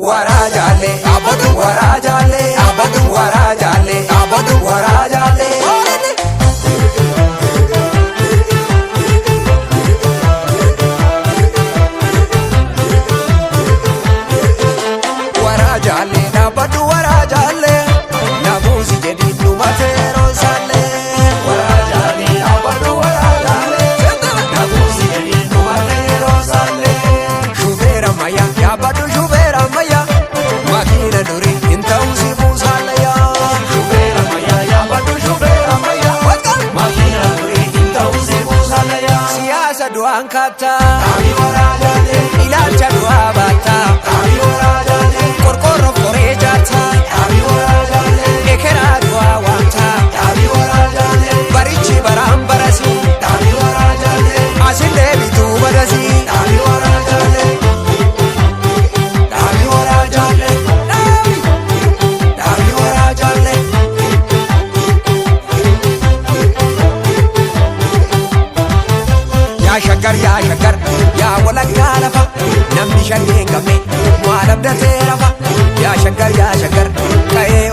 Waraa jaallee dhaabbatu, waraa jaallee dhaabbatu, waraa jaallee dhaabbatu, waraa jaallee. Waraa jaallee dhaabbatu, waraa jaallee namuusi jedhi dhumatee roosaallee. Waraa jaallee dhaabbatu, waraa jaallee namuusi jedhi dhumatee roosaallee. Shubeera ammayyaa yaabbadhu, shubeera ammayyaa, makiina durii hin ta'u si buusaallee. Shubeera ammayyaa yaabbadhu, shubeera ammayyaa, makiina durii hin ta'u si buusaallee. Siyaasa du'aan kaattaa, ilaalcha du'aa baattaa, qorqoorroo qoree jaartaa, ekeraa du'aa waamtaa, barichi baraan barasii, asin deebituu badasii. Dhaabi waraa jaallee. Dhaabi waraa jaallee. Dhaabi. Dhaabi waraa jaallee. Yaa Shaggar, yaa Shaggar, yaa Walaggaa lafa namni shaggee hin qabne maal abdatee rafa? Yaa Shaggar, yaa Shaggar, qa'ee